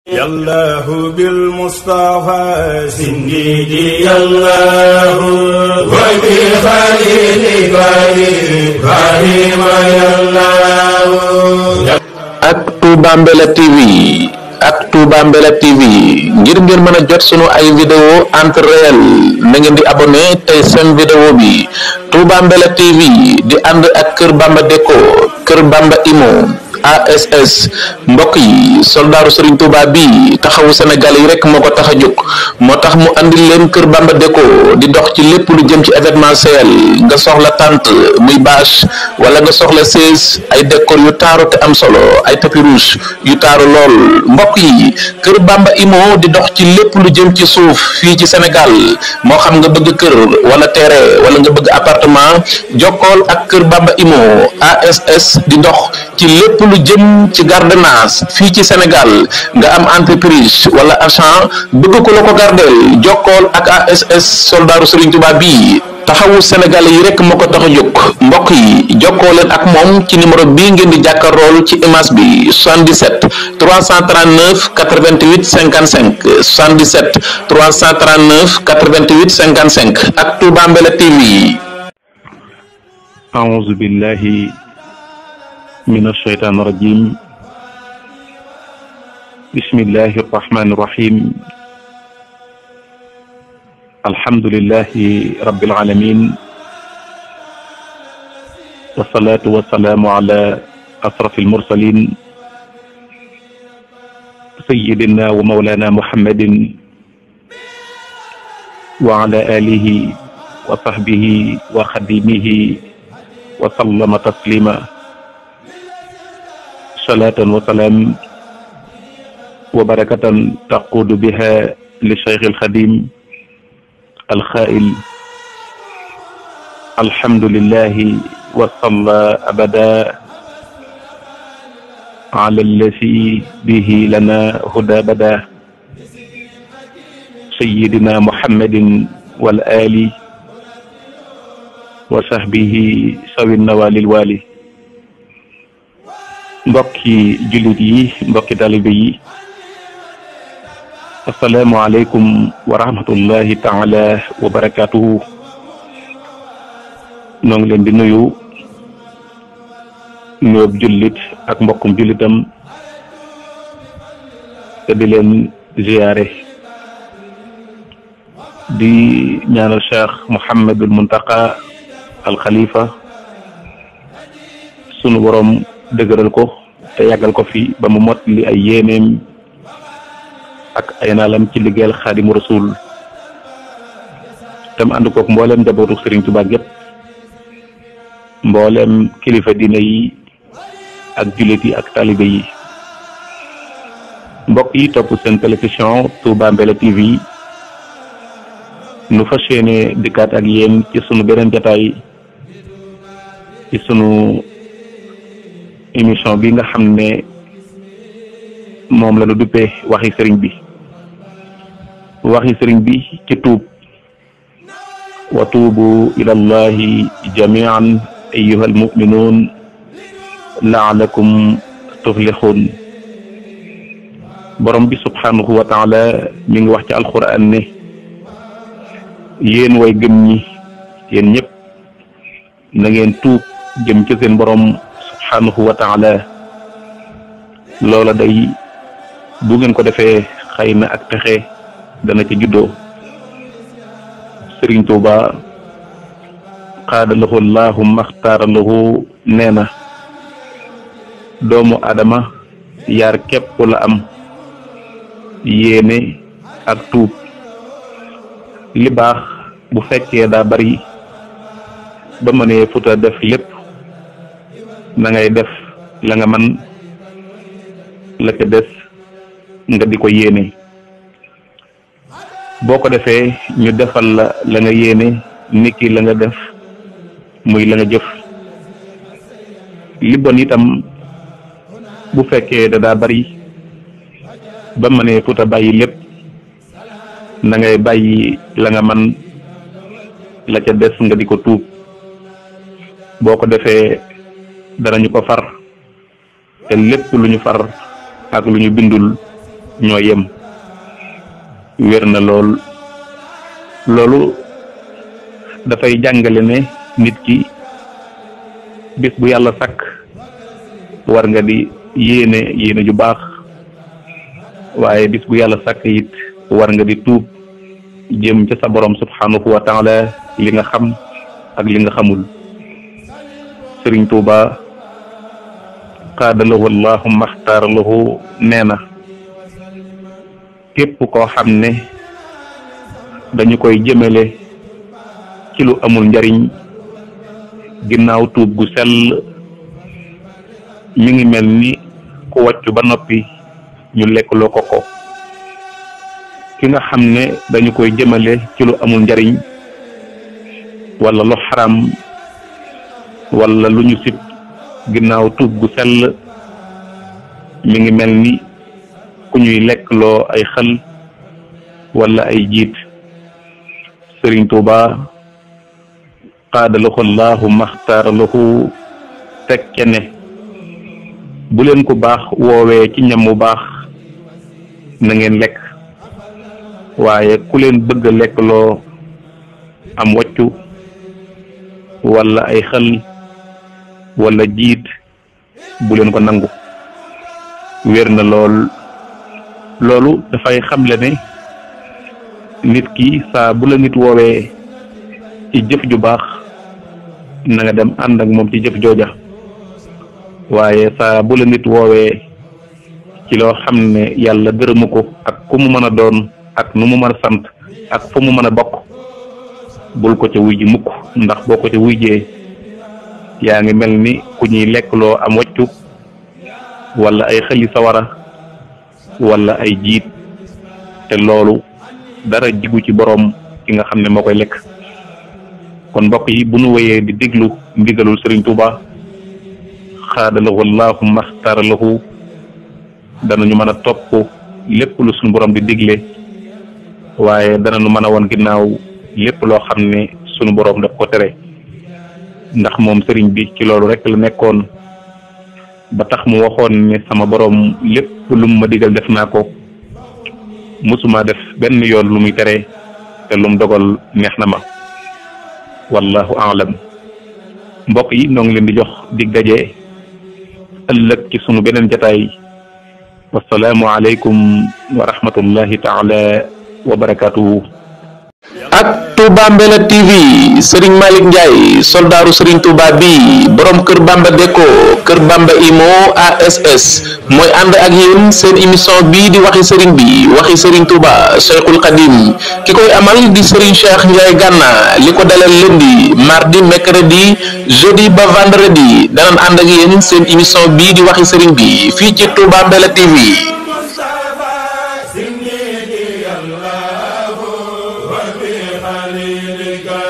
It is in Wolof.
يالله بالمصطفى سنديدي يالله وبخليلك إبراهيم يالله. ak Touba Mbella TV ngir ngeen mën a jot sunu ay vidéo en temps réel na ngeen di abonné tey seen vidéo bi Touba Mbella TV di ànd ak Kër Bamba Déco Kër Bamba Imo ASS. mbokk yi soldaaru Serigne Touba bi taxawu Sénégal yi rek moo ko tax a jóg moo tax mu andil leen Kër Bamba Déco di dox ci lépp lu jëm ci événementiel nga soxla tente muy bâche wala nga soxla chaise ay décor yu taaru te am solo ay tapis rouge yu taaru lool. mbokk yi Kër Bamba Imo di dox ci lépp lu jëm ci suuf fii ci Sénégal moo xam nga bëgg kër wala terrain wala nga bëgg appartement jokkool ak Kër Bamba Imo ASS di dox ci lépp lu jëm ci gardenage fii ci Sénégal nga am entreprise wala agent bëgg ko la ko gardeel jokkool ak ASS soldaaru Serigne Touba bii taxawu Sénégalais yi rek moo ko tax a jóg. mbokk yi jokkoo leen ak moom ci numéro bii ngeen di jàkkaarlool ci image bi 77 339 88 55 77 339 88 55 ak Touba Mbella TV. أعوذ بالله من الشيطان الرجيم بسم الله الرحمن الرحيم الحمد لله رب العالمين والصلاة والسلام على أشرف المرسلين سيدنا ومولانا محمد وعلى آله وصحبه وخديمه وسلم تسليما صلاة وسلام وبركة تقود بها للشيخ الخديم الخائل الحمد لله وصلى أبدا على الذي به لنا هدى بدا سيدنا محمد والآل وصحبه سوي النوال الوالي. mbokki jullit yi mbokki talibe yi assalaamu aleykum wa rahmatullahi taala wa barakatuhu. noo ngi leen di nuyu nuyoob jullit ak mbokkum jullitam te di leen ziyaare di ñaanal Cheikh Mouhamadul Muntaqa al Khalifa sunu borom dëgëral ko te yàggal ko fi ba mu mot li ay yéeneem ak ay naalam ci liggéeyal Xaadimu Rasuul tam ànd kook mbooleem njabootu Serigne Touba gépp mbooleem kilifa diine yi ak jullit yi ak talibe yi. mbokk yi topp seen télévision Touba Mbella TV nu fas yéene dikkaat ak yéen ci sunu beneen jotaay ci sunu émission bi nga xam ne moom la ñu duppee waxi sëriñ bi ci tuub wa tuubu ilallahi jamian ayyuhal mu'minun la'allakum tuflihun. borom bi subhanahu wa taala mi ngi wax ci alquran ne yéen way gëm ñi yéen ñëpp na ngeen tuub jëm ci seen borom subhanahu wa taala. loola day bu ngeen ko defee xëy na ak texe dana ci juddoo. Sëriñ Tuuba qaadalahu llahu maxtaaralahu nee na doomu adama yaar képp la am yéene ak tuub. li baax bu fekkee daa bari ba mënee futa def lépp na ngay def la nga man la ca des nga di ko yéene. boo ko defee ñu defal la nga yéene niki la nga def muy la nga jëf. li bon itam bu fekkee da daa bari ba mënee futa bàyyi lépp na ngay bàyyi la nga man la ca des nga di ko tuub. boo ko defee danañu ko far te lépp lu ñu far ak lu ñu bindul ñoo yem wér na loolu dafay jàngale ne nit ki bis bu yàlla sàkk war nga di yéene ju baax waaye bis bu yàlla sàkk it war nga di tuub jëm ca sa borom subhanahu wa taala li nga xam ak li nga xamul. Sëriñ Tuuba qaadalahu allahumma axtaaralahu nee na képp koo xam ne dañu koy jëmale ci lu amul njariñ ginnaaw tuub gu sell mi ngi mel ni ku wàccu ba noppi ñu lekk loo ko ki nga xam ne dañu koy jëmale ci lu amul njariñ wala lu xaram wala lu ñu sib ginnaaw tuub gu sell mi ngi mel ni ku ñuy lekk loo ay xel wala ay jiit. Sëriñ Tuuba qaadalahu allahu maxtaara lahu tekke ne bu leen ku baax woowee ci ñam bu baax na ngeen lekk waaye ku leen bëgg a lekk loo am waccu wala ay xel wala jiit bu leen ko nangu. wér na loolu dafay xamle ne nit ki saa bu la nit woowee ci jëf ju baax na nga dem ànd ak moom ci jëf jooja waaye saa bu la nit woowee ci loo xam ne yàlla gërëmu ko ak ku mu mën a doon ak nu mu mën a sant ak fu mu mën a bokk bul ko ca wuy ji mukk ndax boo ko ca wuyjee yaa ngi mel ni ku ñuy lekk loo am waccu wala ay xëli sawara wala ay jiit te loolu dara jigu ci boroom ki nga xam ne moo koy lekk. kon mbokk yi bu nu wéyee di déglu ndigalul Sëriñ Tuuba xaadalahu allahu maxtaara lahu danañu mën a topp lépp lu suñu borom di digle waaye danañu mën a woon ginnaaw lépp loo xam ne suñu borom daf ko tere ndax moom sëriñ bi ci loolu rek la nekkoon ba tax mu waxoon ne sama borom lépp lu mu ma digal def naa ko musuma def benn yoon lu muy tere te lu mu dogal neex na ma wallahu aalam. mbokk yi ñoo ngi leen di jox dig daje ëllëg ci sunu beneen jataay wasalaamu aleykum wa rahmatullahi taala wa barakatuhu. ak Touba Mbella TV Serigne Malick Ndiaye soldaaru Serigne Touba bi borom kër Bamba Déco kër Bamba Imo ASS mooy ànd ak yéen seen émission bii di waxi Serigne bi waxi Serigne Touba Cheikhul Khadim ki koy amal di Serigne Cheikh Ndiaye Gana li ko dalal lundi mardi mercredi jeudi ba vendredi danañ ànd ak yéen seen émission bii di waxi Serigne bi fii ci Touba Mbella TV. خليلك